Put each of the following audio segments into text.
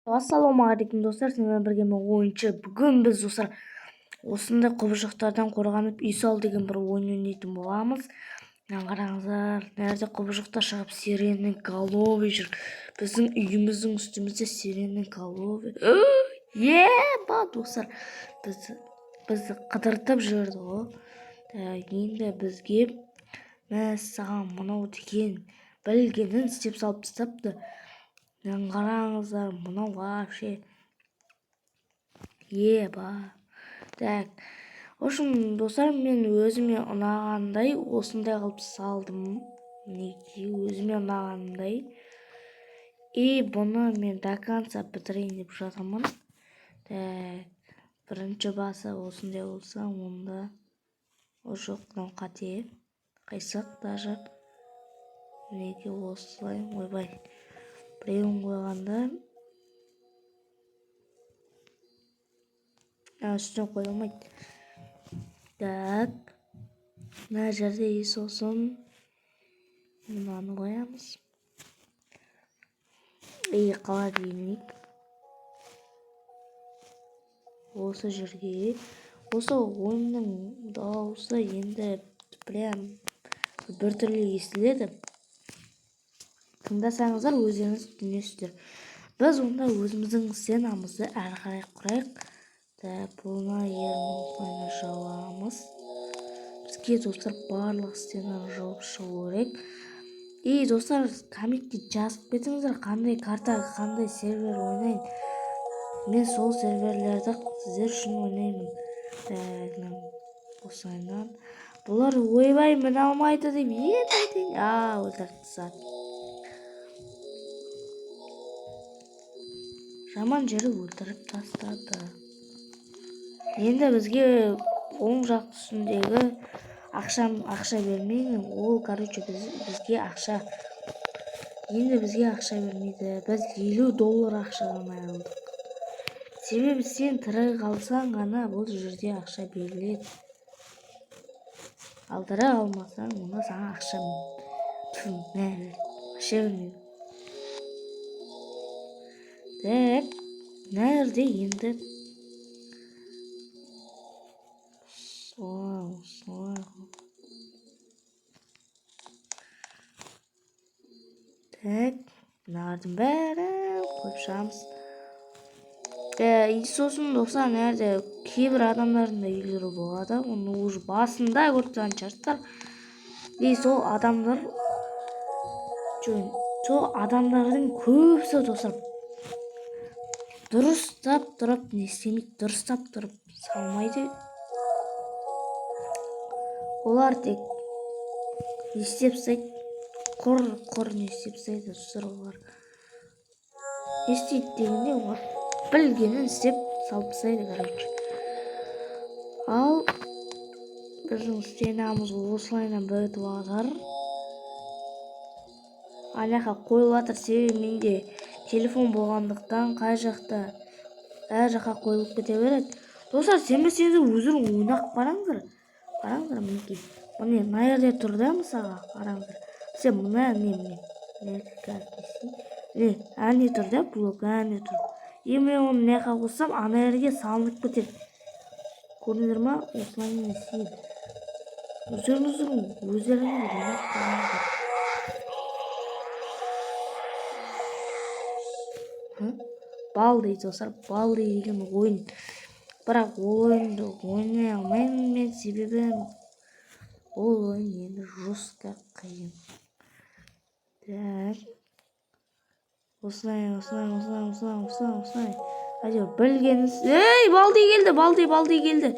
Ассалаумағалейкум, достар! Сіздермен бірге мен, ойыншы. Бүгін біз, достар, осындай құбыжықтардан қорғанып үй сал деген бір ойын ойнайтын боламыз. Мына қараңыздар, мына жерде құбыжықтар шығып, сиреноголовый жүр. Біздің үйіміздің үстімізде сиреноголовый. Еба, достар, бізді қыдыртып жіберді ғой. Енді бізге, мәссаған, мынау деген білгенін істеп салып тастапты. Мынаны қараңыздар, мынау вообще, еба. Так, в общем, достар, мен өзіме ұнағандай осындай қылып салдым. Мінекей, өзіме ұнағандай. И бұны мен до конца бітірейін деп жатырмын. Так, бірінші басы осындай болса, онда жоқ, мынау қате, қисық даже. Мінекей, осылай. Ойбай, біреуін қойғанда үстіне қойылмайды. Так, мына жерде и сосын мынаны қоямыз. И холодильник осы жерге. Осы ойынның дауысы енді прям біртүрлі естіледі, тыңдасаңыздар, өздеріңіз түсінесіздер. Біз онда өзіміздің стенамызды әрі қарай құрайық. Так, бұны ерін осылай жабамыз. Бізге, достар, барлық стенаны жауып шығу керек. И, достар, комментте жазып кетіңіздер, қандай карта, қандай сервер ойнайын. Мен сол серверлерді сіздер үшін ойнаймын. Так, осылайынан бұлар, ойбай, міне алмайды деп енді айтайын. А, өлтіріп тастады. Жаман жері, өлтіріп тастады. Енді бізге оң жақ үстіндегі ақша бермейді ол. Короче, бізге ақша, енді бізге ақша бермейді. Біз 50 доллар ақшадан айырылдық, себебі сен тірі қалсаң ғана бұл жерде ақша беріледі. Ал тірі қалмасаң, онда саған ақша вообще бермейді. Так, мына жерде енді осылай, осылай. Так, мыналардың бәрін қойып шығамыз. И сосын, достар, мына жерде кейбір адамдардың да үйлері болады, оны уже басында көріп тұрған шығарсыздар. И сол адамдардың көбісі, достар, дұрыстап тұрып не істемейді, дұрыстап тұрып салмайды. Олар тек не істеп тастайды? Құр не істеп тастайды, достар? Олар не істейді дегенде, олар білгенін істеп салып тастайды, короче. Ал біздің стенамыз осылайынан бітіп жатыр. Ана жаққа қойылып жатыр, себебі менде телефон болғандықтан, қай жақта, әр жаққа қойылып кете береді. Достар, сенбесеңіздер, өздерің ойнап қараңыздар. Қараңыздар, мінекей, міне, мына жерде тұр да. Мысалға, қараңыздар, бізде мына не, міне, міне, әне тұр да, блок әне тұр. И мен оны мына жаққа қоссам, ана жерге салынып кетеді. Көрдіңдер ма? Осылай істейді. Өздеріңіз ойнап қараңыздар. Балди, достар, Балди деген ойын, бірақ ол ойынды ойнай алмаймын мен, себебі ол ойын енді жестко қиын. Так, осылай, осылай, осылай, осылай, осылай, осылай, әйтеуір білгеніңіз. Ей, Балди келді, Балди, Балди келді,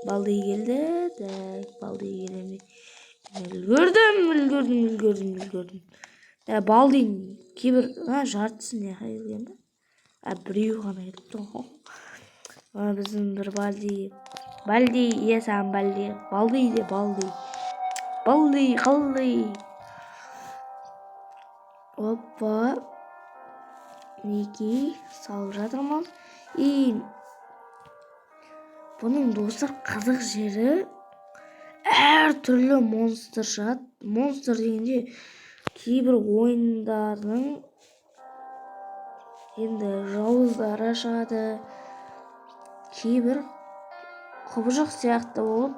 Балди келді. Так, Балди келе, үлгердім, үлгердім, үлгердім, үлгердім. Балди кейбір жартысы не келген ба? А, біреу ғана келіпті ғой. Біздің бір Балди, Балди, иә, саған Балди, Балди де, Балди, Балди қалди. Опа, мінекей, салып жатырмыз. И бұның, достар, қызық жері, әртүрлі монстр шығады. Монстр дегенде, кейбір ойындардың Енді жауыздары шығады, кейбір құбыжық сияқты болып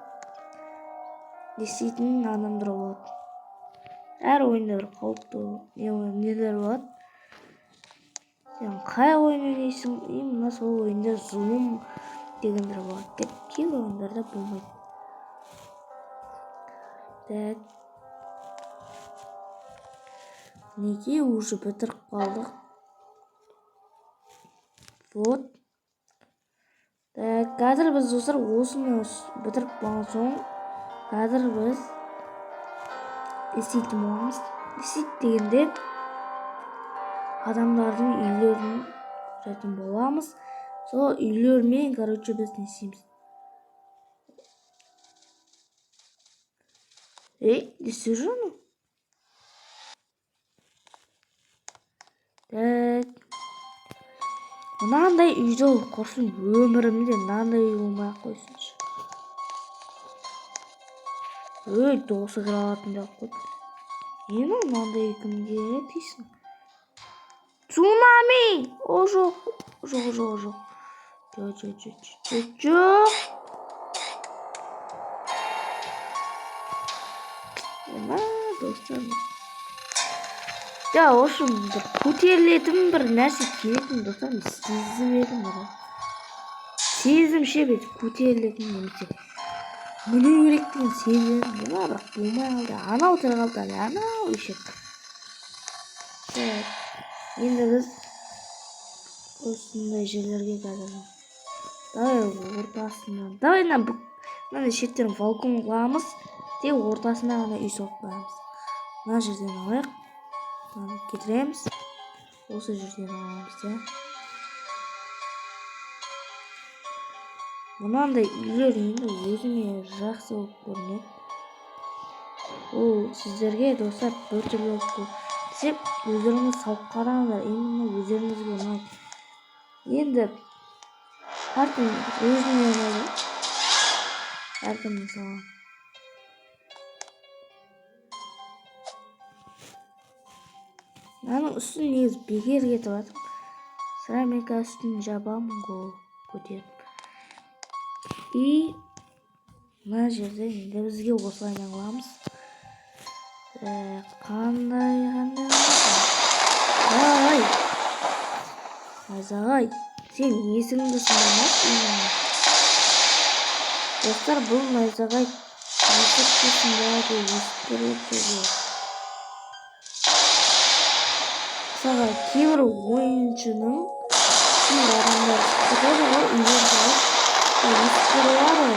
не істейтін адамдар болады. Әр ойында бір қауіпті нелер болады. Сен қай ойын ойнайсың, именно сол ойында зұлым дегендер болады. Тек кейбір ойындарда болмайды. Так. Неге уже бітіріп қалдық? Вот. Так, қазір біз, достар, осыны бітіріп болған соң, қазір біз істейтін боламыз. Істейді дегенде адамдардың үйлерін көретін боламыз. Сол үйлермен, короче, біз не істейміз? Ей, не істеп жүр анау? Так. Мынандай үйді құрсын, өмірімде мынандай үй болмай ақ қойсыншы. Ей, досы кіре алатын деп қойды. Не мынандай үй кімге дейсің? Цунами! О, жоқ, жоқ, жоқ, жоқ. Жоқ, жоқ, жоқ, жоқ, жоқ. Ема, достар. Ja, в общем, бір көтерілетін бір нәрсе келетін, достар, мен сезіп едім ғой. Сезімше бүйтіп көтерілетін немесе міну керек деген сезім едім, бірақ болмай қалды. Анау тірі қалды әлі, анау еще. Так, енді біз осындай жерлерге қазір. Давай ортасына. Давай мынандай шеттерін балкон қыламыз. Тек ортасына ғана үй салып қоямыз. Мына жерден алайық. Мынаны кетіреміз. Осы жерден аламыз, иә. Мынандай үйлер енді өзіме жақсы болып көрінеді. Ол сіздерге, достар, біртүрлі болып көрінсе, өздеріңіз салып қараңыздар, именно өздеріңізге ұнайды. Енді әркім өзіне ұнайды. Әркім мысалы. Мынаның үстін негізі бекер кетіп жатыр. Сірә, мен қазір үстін жабамын ғой көтеріп. И мына жерде енді бізге осылай қыламыз. Қандай, қандай, ай, найзағай, сен есіңді сындырмашы. Достар, бұл найзағай есікті сындырады, есіктер өте. Мысалға, кейбір ойыншының, кейбір адамдар шығып кетеді ғой үйден шығып, есіктері бар ғой,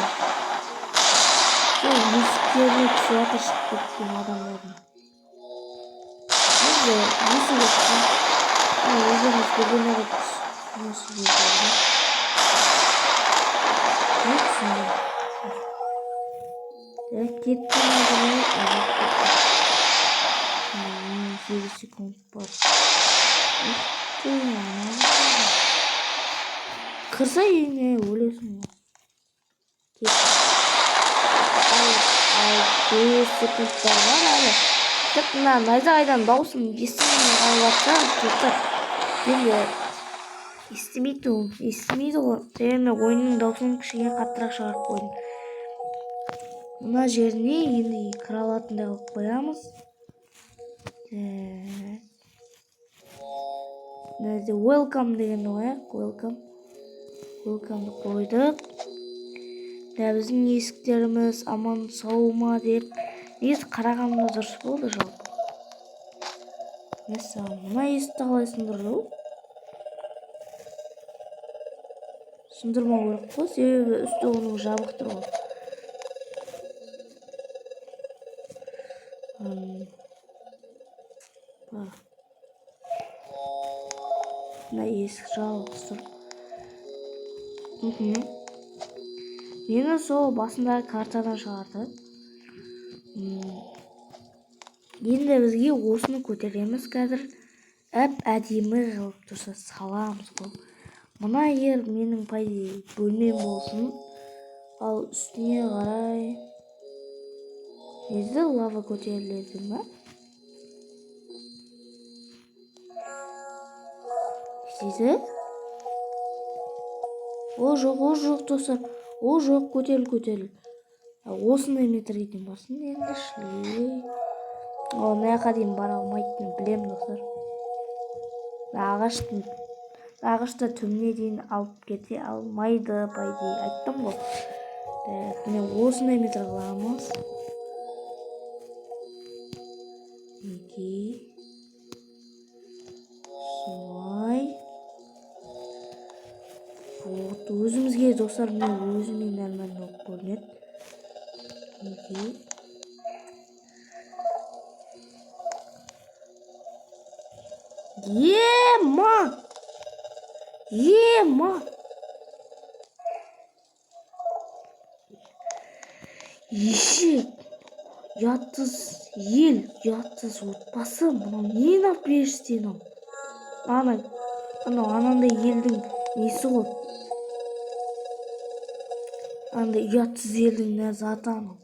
сол есіктеріне түсіп жатыр шығып кеткен адамдардың. Енді есігі өздеріңіз бірдеме қылып түсінесіздер. Не түсіндім? Так, кетті найзағай. 18 секунд бар. Ух ты, анау. Кірсе үйіңе, өлесің ғой. Кет. Ал, 5 секундтар бар әлі. Тек мына найзағайдан дауысын естімей қалып жатса, достар, енді естімейді ол, естімейді ғой. Себебі мен ойынның дауысын кішкене қаттырақ шығарып қойдым. Мына жеріне енді кіре алатындай қылып қоямыз. Так. Мына жерде welcome дегенді қояйық. Welcome. Welcome'ды қойдық. Да, біздің есіктеріміз аман сау ма деп негізі қарағанымыз дұрыс болды жалпы. Мәссаған, мына есікті қалай сындырды ол? Сындырмау керек қой, себебі үсті оның жабық тұр ғой. Мына есік жалғыз тұр. Мені сол басындағы картадан шығарды. Енді бізге осыны көтереміз қазір. Әп әдемі қылып тұрса саламыз ғой. Мына ер менің, по идее, бөлмем болсын. Ал үстіне қарай негізі лава көтеріледі ма? Істейді. О жоқ, о жоқ, достар. О жоқ, көтеріл, көтеріл. Осындай метрге дейін барсын енді шлей. О, мына жаққа дейін бара алмайтынын білемін, достар. Ағаштың ағашта түбіне дейін алып кете алмайды, по идее, айттым ғой. Так, міне, осындай метр қыламыз. Мінекей. Солай. Вот, өзімізге, достар, міне, өзіме нормально болып көрінеді. Мінекей. Ема! Ема! Ешек! Ұятсыз ел, ұятсыз отбасы, мынау не мынау, періште мынау? Ана, анау анандай елдің несі ғой? Андай ұятсыз елдің мына заты анау.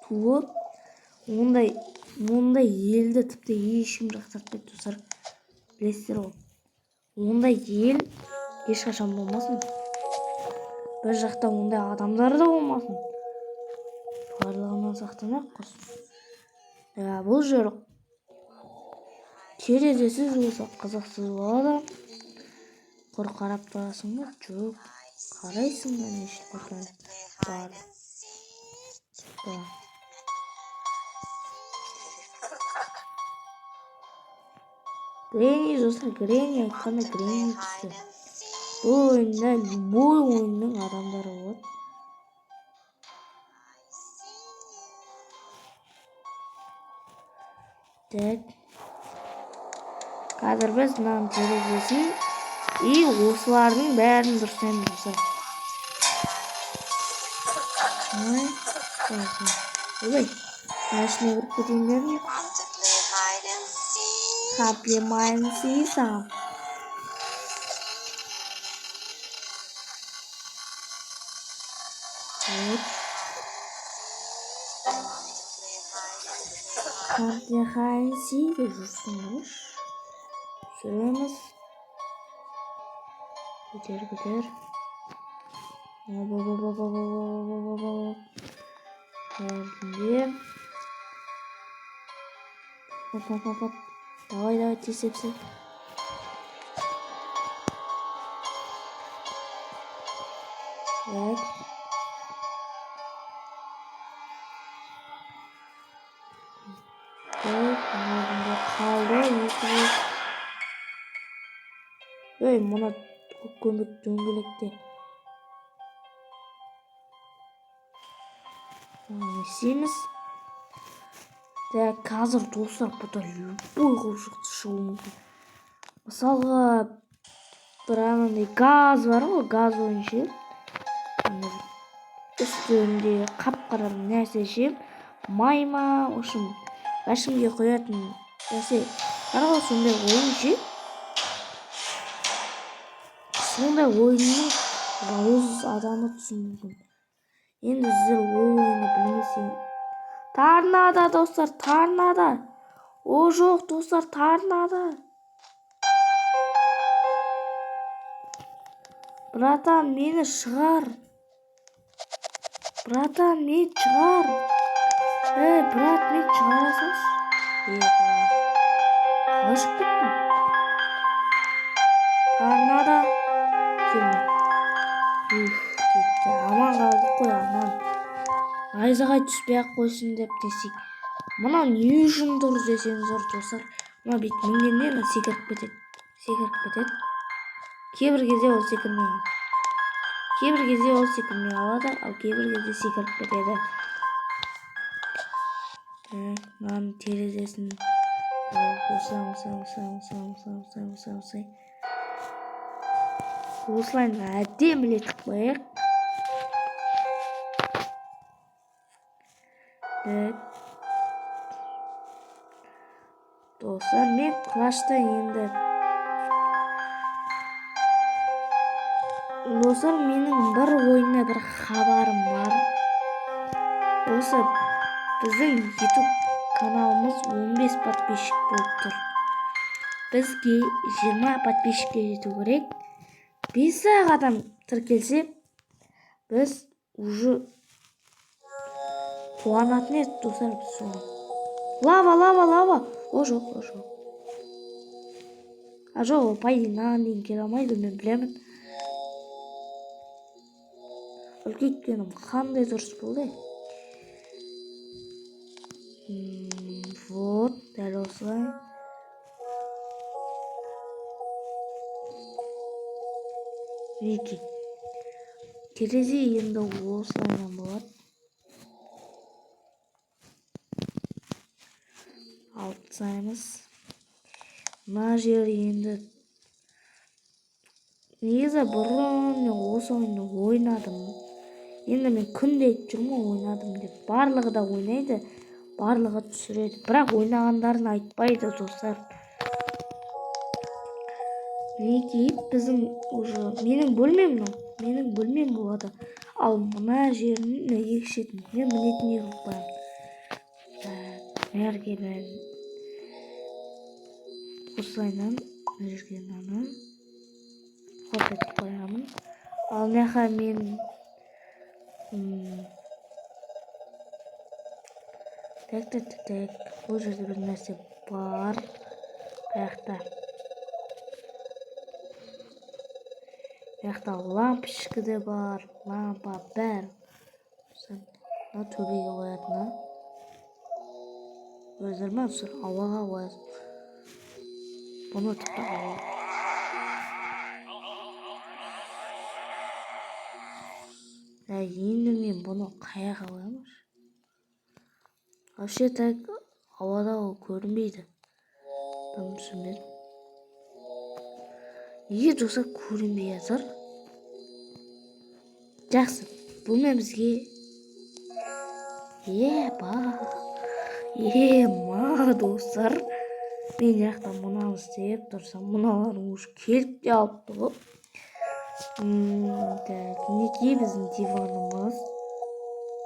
Туы ондай елді тіпті ешкім жақтыртпайды, достар. Білесіздер ғой. Ондай ел ешқашан болмасын. Бір жақта ондай адамдар да болмасын. Барлығынан сақтанайық құрсын. Ja, бұл жер терезесіз болса қызықсыз болады. Құр қарап тұрасың ба? Жоқ. Қарайсың ба, не бар. Бар. Гренни, достар, Гренни айтқанда Гренни түсті. Бұл ойында любой ойынның адамдары болады. Так. Қазір біз мынаның терезесін и осылардың бәрін дұрыстаймыз, достар. Ой, ой, мына ішіне кіріп кетейін дедім. Комплимент сам. Вот. Комплимент деп жүрсің ғой. Түсіреміз. Көтер, көтер. Оп, оп, оп, оп, оп, оп, оп, оп, оп. Бәрінде. Оп, оп, оп, оп. Давай, давай, тез тепсін. Так. Так, мына қалды екі. Ей, мына көкөмбек дөңгелекте. Не істейміз? Так, қазір, достар, бұда любой құбыжық шығуы мүмкін. Мысалға, бір анандай газ бар ғой, газ ойын ше. Үстінде қап-қара нәрсе ше, май ма, в общем, әшімге құятын нәрсе бар ғой, сондай ойын ше. Сондай ойынның жауыз адамы түсуі мүмкін. Енді сіздер ол ойынды білмесең. Торнадо, достар, торнадо. О жоқ, достар, торнадо. Братан, мені шығар. Братан, мені шығар. Ей, брат, мені шығара салшы. Е, қалай шығып кеттің? Торнадо. Келме. Уф, кетті. Аман қалдық қой, аман. Найзағай түспей-ақ қойсын деп десек. Мынау не үшін тұр десеңіздер, достар, мына бүйтіп мінгенде мына секіріп кетеді. Секіріп кетеді. Кейбір кезде ол секірмей қалады. Кейбір кезде ол секірмей қалады, ал кейбір кезде секіріп кетеді. Так, мынаның терезесін осылай, осылай, осылай, осылай, осылай, осылай, осылай, осылай. Осылай әдемілетіп қояйық. Так. Достар, мен клашта енді. Достар, менің бір ойында бір хабарым бар. Осы біздің YouTube каналымыз 15 подписчик болып тұр. Бізге 20 подписчикке жету керек. 5 адам тіркелсе, біз уже қуанатын едік, достар, біз соған. Лава, лава, лава. О, жоқ, о, жоқ. А, жоқ, ол по идее мынаған дейін келе алмайды, мен білемін. Үлкейткенім қандай дұрыс болды. Вот, дәл осылай. Мінекей. Терезе енді осылайынан болады. Алып тастаймыз. Мына жер енді негізі бұрын мен осы ойынды ойнадым. Енді мен күнде айтып жүрмін ғой ойнадым деп. Барлығы да ойнайды, барлығы түсіреді. Бірақ ойнағандарын айтпайды, достар. Мінекей, біздің уже менің бөлмем мынау. Менің бөлмем болады. Ал мына жерін екі шетін мен мінетіндей қылып қоямын. Так, мына жерге мен осылайынан мына жерге мынаны хоп етіп қоямын. Ал мына жаққа мен так, так, так, так, бұл жерде бір нәрсе бар. Қаяқта? Мына жақта лампочка да бар, лампа бәрі. Мына төбеге қоятыны. Өздері ма, достар, ауаға қояды. Бұны тіпті ауа. Енді мен бұны қаяққа қоямын? Вообще так ауада ол көрінбейді. Бұны түсінбедім. Неге, достар, көрінбей жатыр? Жақсы, бұнымен бізге еба ема, достар. Мен жақта мынаны істеп тұрсам, мыналар уже келіп те алыпты ғой. Так, мінекей біздің диванымыз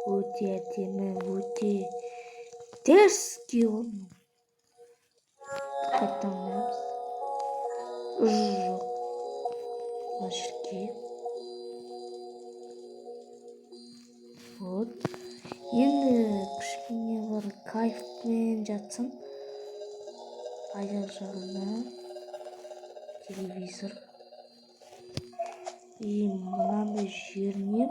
өте әдемі, өте дерзкий ғой мынау. Қайтадан қоямыз. Жоқ, мына жерге. Вот. Енді кішкене бір кайфпен жатсам. Аяқ жағында телевизор. И мынандай жеріне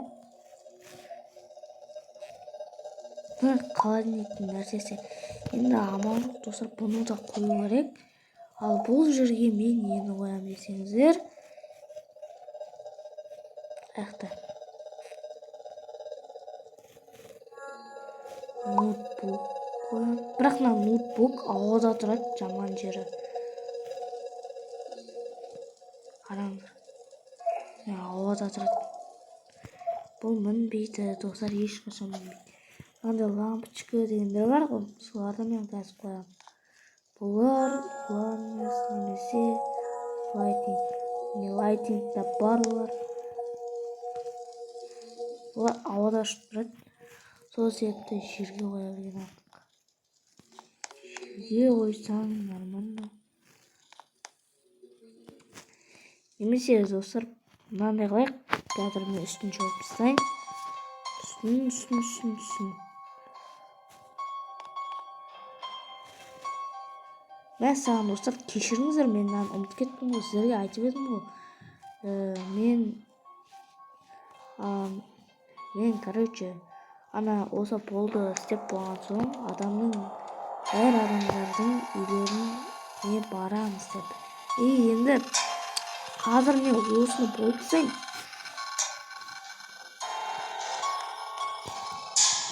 мына холодильниктің нәрсесі. Енді амал жоқ, достар, бұны да қою керек. Ал бұл жерге мен нені қоямын десеңіздер, аяқта ноутбук қоямын. Бірақ мына ноутбук ауада тұрады, жаман жері. Қараңыздар, мына ауада тұрады. Бұл мінбейді, достар, ешқашан мінбейді. Мынандай лампочка дегендер бар ғой, соларды мен қазір қоямын. Бұлар емес, немесе лайтинг. Не, лайтинг та бар олар. Олар ауада ұшып тұрады. Сол себепті жерге қоя берген артық. Жерге қойсаң нормально. Немесе, достар, мынандай қылайық. Қазір мен үстін жауып тастайын. Үстін, үстін, үстін, үстін. Мәссаған, достар, кешіріңіздер, мен мынаны ұмытып кеттім ғой, сіздерге айтып едім ғой. Мен, короче, ана осы полды істеп болған соң адамның, әр адамдардың үйлеріне барамыз деп. И енді қазір мен осыны болып тастайын.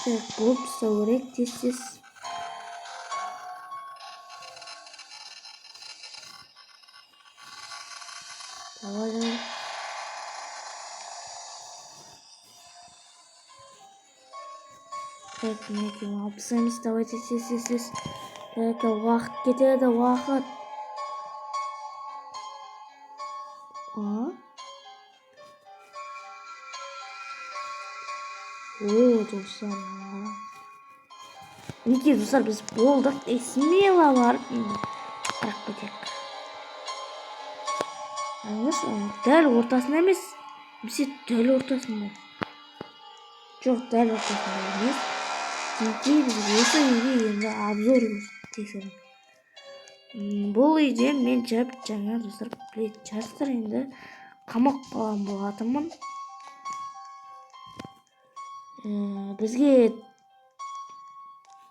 Так, болып тастау керек тез-тез. Давай, давай. Так, мінекей, алып тастаймыз. Давайте тез, тез, тез. Так, уақыт кетеді, уақыт. А? О, достар. Мінекей, достар, біз болдық. И смело барып енді қарап кетейік. Аңыз, дәл ортасында емес. Немесе дәл ортасында. Жоқ, дәл ортасында емес. Неге біз осы үйге енді обзор тексереміз. Бұл үйде мен жап жаңа достар білетін шығарсыздар, енді қамақ қалған болатынмын. Бізге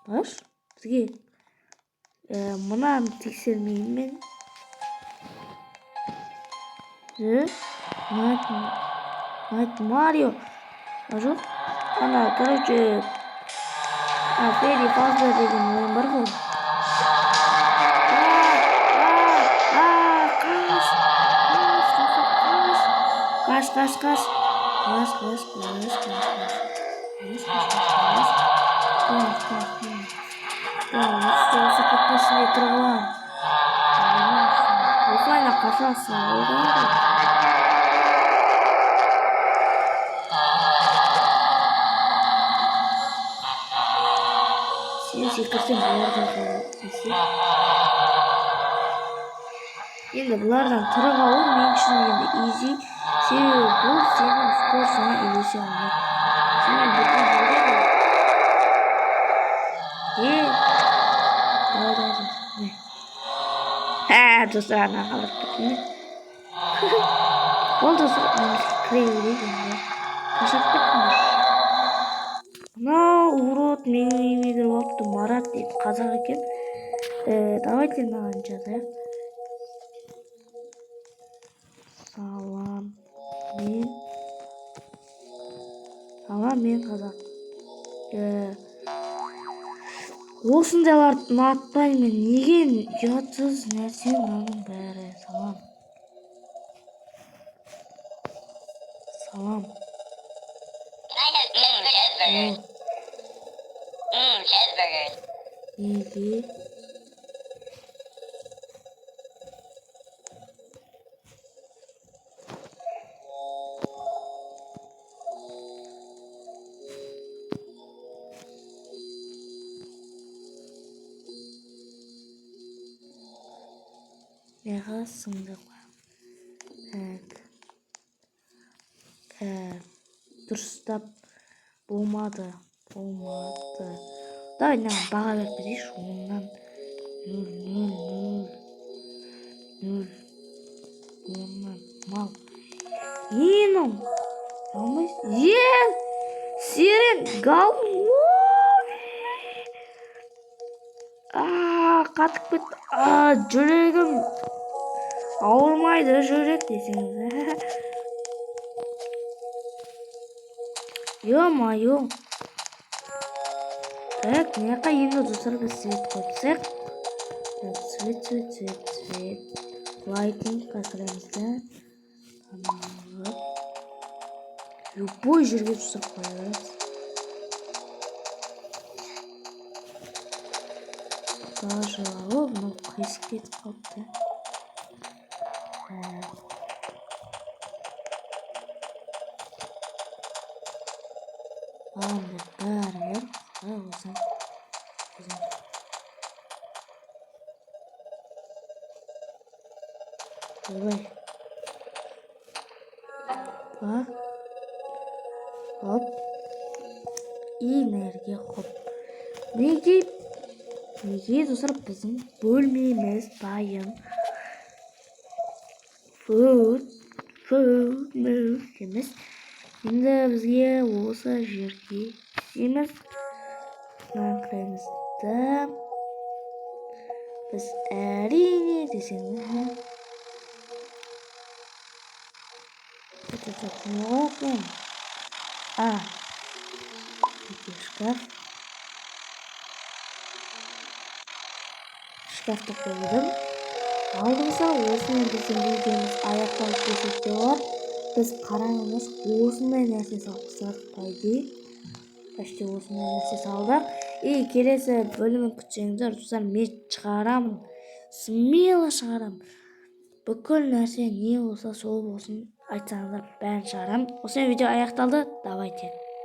баш, бізге мынаны тексермеймін мен. Найт Марио. Жоқ, ана, короче, Фредди Фазбер деген ойын бар ғой. Қаш, қаш, қаш, қаш, қаш, қаш, қаш, қаш, қаш, қаш, қаш, қаш, қаш, осы құттың ішінде тұрған. Осылайына қашасың, ойбай. Сен секірсең бұлардан қалады. Енді бұлардан тірі қалу мен үшін енді изи, себебі бұл сенің скоростыңа үйлесе алмайды. Сенімен бірге жүреді. Давай, давай, давай. Ә, достар, ана қалдырып кеттім мен. Ол достар, кіре берейік енді. Шаршап кеттім. Мынау урод менің үйіме кіріп алыпты, Марат дейді, қазақ екен. Давайте мынаған жазайық. Салам, мен. Салам, мен қазақ. Осындайларды ұнатпаймын мен. Неге ұятсыз нәрсе мынаның бәрі? Салам. Салам. Cheeseburgers. Cheeseburgers. Неге? Неғыласың деп қоямын. Так. Дұрыстап болмады. Болмады. Давай мынаған баға беріп кетейікші. 10-нан 0, 0, 0, 0. 10-нан мал. Не мынау? Алмайсың. Е! Сирен голова! Қатып кетті. Жүрегім ауырмайды, жүрек десеңіз. Ё-моё. Так, мына жаққа енді достар біз свет қойып тастайық. Так, свет, свет, свет, свет. Лайтингқа кіреміз да. Любой жерге достар қоя береміз. Даже о, мынау қисық кетіп қалыпты. Маған да бәрібір, қалай болсын. Өзім. Ойбай. Па. Хоп. И мына жерге хоп. Неге? Неге достар біздің бөлмеміз дайын? Фуд, фуд, емес. Енді бізге осы жерге істейміз. Мынаны кіреміз да. Біз әрине десеңіз. А, шкаф. Шкафты қойдым. Алдыңызда осымен біздің видеомыз аяқталып десек те болады. Біз қараңыз, осындай нәрсе салып тастадық, по идее. Почти осындай нәрсе салдық. И келесі бөлімін күтсеңіздер, достар, мен шығарамын. Смело шығарамын. Бүкіл нәрсе не болса сол болсын, айтсаңыздар бәрін шығарамын. Осымен видео аяқталды. Давайте.